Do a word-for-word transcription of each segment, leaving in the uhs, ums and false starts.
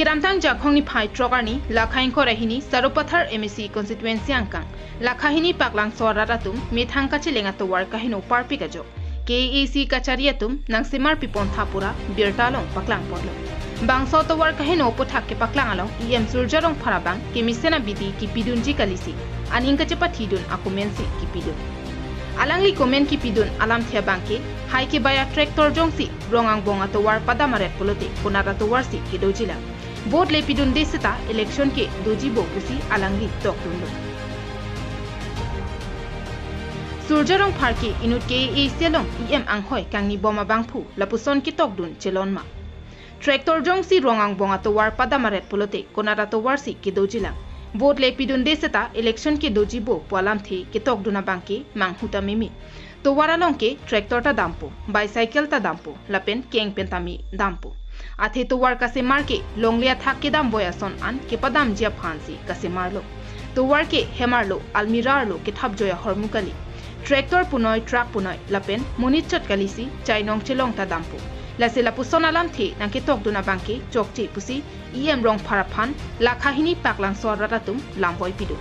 Kedamtang Jakhong niphai throk arni, lakha ingkoi ra hini Sarupathar M A C constituency angkang, lakha hini Paklangso arat atum methang kacheleng atovar kaheno parpik ajok, K A A C kachari atum nangsemar pipon tha pura birta along paklangponlo. Bangso atovar kaheno aputhak kepaklang along E M Surjya Rongphar abang kemesen abidi kipidunji kalisi aning kachepathidun akomensi kipidun. Alangli komen kipidun alamthe abangke, hai kebai a-tractor jongsi rong angbong atovar padam aret pulote konat atovarsi kedojilang. Vote le pidunde seta election ke dojibo pusi alangli tokdunlo. Surjya Rongphar ke inut K A A C along E M anghoi kangnibom abangphu lapuson ketokdun chelonma. Tractor jongsi rong angbong atovar padam aret pulote konat atovarsi kedojilang. Vote le pidunde seta election kedojibo pu alamthe ketokdun abangke manghu ta meme. Tovar along ke tractor ta dampo, bicycle ta dampo, lapen keng pen tame dampo. Athe tovar kasemar ke longle athak kedamboi ason an kepadamji aphansi kasemarlo. Tovar ke hem arlo, almirah arlo kethapjoi ahormu kali. Tractor punoi, truck punoi, lapen monit chot kalisi chainong chelong ta dampo. Lasi lapuson alamthe nangketokdun abangke chokche pusi E M Rongphar aphan lakha hini Paklangso arat atum lamvoi pidun.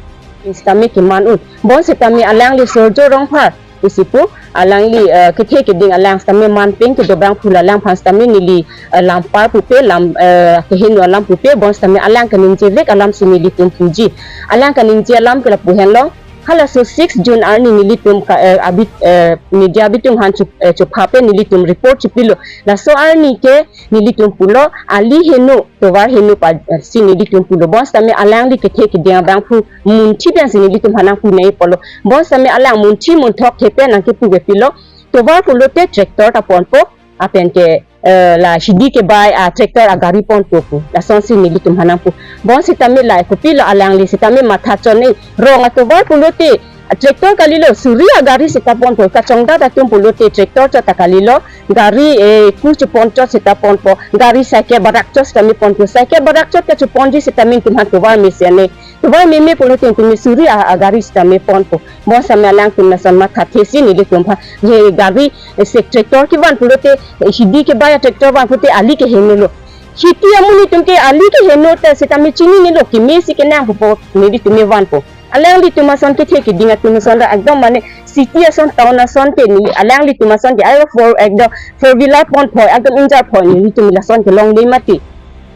Sitame keman un. Bonsitame alangli Surjya Rongphar pusi pu, alangli, eh, kethe keding alang sitame manpeng kedo abangphu la alangphan sitame neli, eh, lampar pupe, lam, eh, keheno alam pupe, bonsitame alang kaningjevek alamsi nelitum puji. Alang kaningje alam ke lapu henlo. Halaso six June arni nelitum ka, eh, abit, eh, media abitung aphan chup, eh, chuphape nelitum report chipilo. Laso arni ke nelitum pulo, ali heno, tovar heno pa, eh, si nelitum pulo. Bonsitame alangli kethe keding abangphu munthi pensi nelitum aphan nangpunei pulo. Bonsitame alang munthi munthok thepen nangkepuve pilo. Tovar pulote tractor ta ponpo, lapen ke, eh, la hidi kebai a-tractor agari ponpo pu. Lasonsi nelitum aphan nangpu. Bonsitame la kopilo alangli sitame matha chonei, rong atovar pulote tractor kalilo, suri agari seta ponpo, kachongdat atum pulote tractor chot ta kalilo, gari, eh, ku chepon chot seta ponpo, gari cycle barak chot sitame ponpo, cycle barak chot kacheponji sitame nelitum aphan tovar mesen ne. Tovar meme pulote nelitum suri a, agari sitame ponpo. Bonsitame alangtum lason mathathesi nelitum aphan. Je gari, eh, se tractor kevan pulote, eh, hidi kebai a-tractor van pulote ali kehenolo. Hiti amonit atum ke ali keheno ta sitame chininelo, kemesi kenangpo pu nelitum vanpo. Alanglitum ason kethe keding atum ason ra ekdom mane city ason town ason ke neli alanglitum ason ke ayo four ekdom four wheeler ponpo ekdom injar po nelitum lason kelongle mati.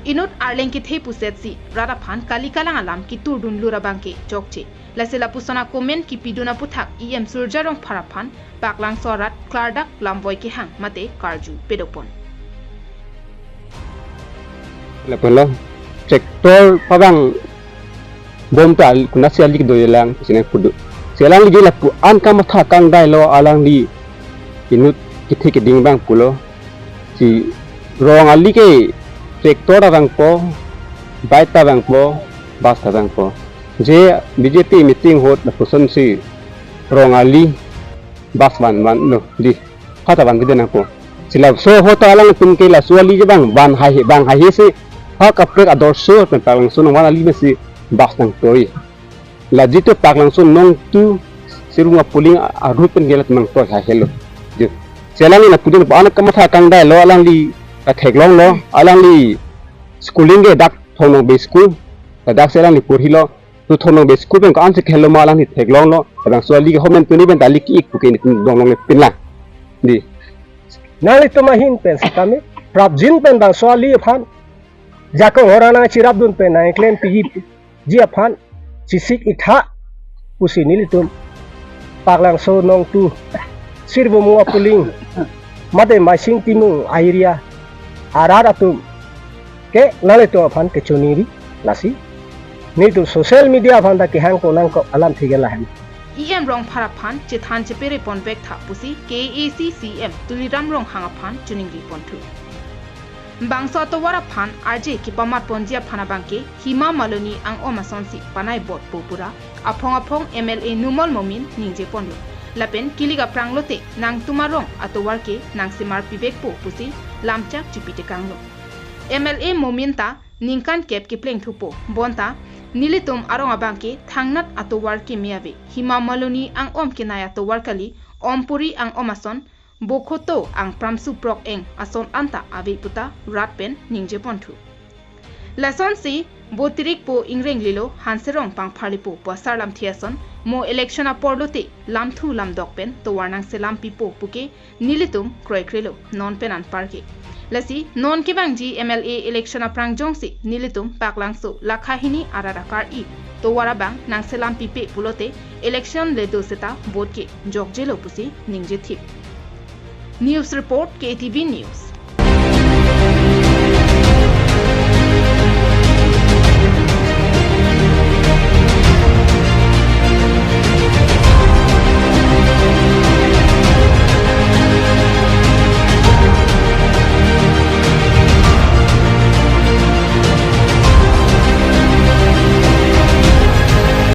Inut arleng kethe pusetsi rat aphan kali kalang alam keturdunlur abangke chokche. Lasi lapuson akomen kipidun aputhak E M Surjya Rongphar aphan Paklangso arat klardak lamvoi kehang mate karju pedopon. Lapulo, tractor pavang bom ta al-, konatsi ali kedolang, sini kudu. Si alangli je lapu-an kamatha kangdailo alangli inut kethe keding abang pulo. Si rong ali ke tractor ta vangpo, bike ta vangpo, bus ta vangpo. Je B J P meeting ahut lapusonsi rong ali bus van vanlo dei. Ha ta van kede nangpo. Si laso ahut ta alangtum ke laso ali je bang van hai, bang hai si ha kaprek ador so pen Paklangso nong van ali mesi bus nangtoi. La jitu Paklangso nong tu Sirbhumi Apoling a-, a-route pen ke la nangtoi haihelo. Je. Si alangli lapu je lapu-an kamatha kangdailo alangli katheklonglo alangli schooling ke dak Thong Nong Bey school. Ladaksi alangli porhilo. Tu Thong Nong Bey school pen ko-ansi kehelo ma alangli theklonglo. Bangso ali ke homen tuni pen ta ali ki-ik puke nelitum donglongle pinlang. Dei. Nanglitum ahin pen sitame prapjin pen bangso ali aphan Jakhong hora nangcherapdun pen nangklem piji ji aphan chesik-ik tha pusi nelitum Paklangso nong tu Sirbhumi Apoling mate Maising Timung a-area arat atum ke nanglitum aphan kechoningri. Lasi nelitum social media aphan ta kehangko nangkok alamthe ke lahen. E M Rongphar aphan chethan chepere ponvek tha pusi K A A C C E M Tuliram Ronghang aphan choningri ponthu. Bangso atovar aphan arje kepamat ponji aphan abangke Hema Maloni ang-om asonsi panai bot po pura aphong aphong M L A Numal Momin ningje ponlo. Lapen kilik aphrang lote nangtum arong atovar ke nangsemar pivekpo pusi lamchak chipi tekanglo. M L A Momin ta ningkan kep kepleng thupo, bonta nelitum arong abangke thangnat atovar keme ave, Hema Maloni ang-om kenai atovar kali, Ompuri ang-om ason, Bokhoto ang pramsu prok eng ason anta ave puta rat pen ningje ponthu. Lasonsi bo tirik po ingrenglilo, hanserong pangpharlipo pu asar lamthe ason, mo election apor lote lamthu lamdok pen tovar nangselam pipo puke nelitum kroikrelo non pen anparke. Lasi non kevangji M L A election aphrang jongsi nelitum Paklangso lakha hini arat akar-i tovar abang nangselam pipe pulote election le do seta vote ke jokjelo pusi ningje thip. News report, K T V News.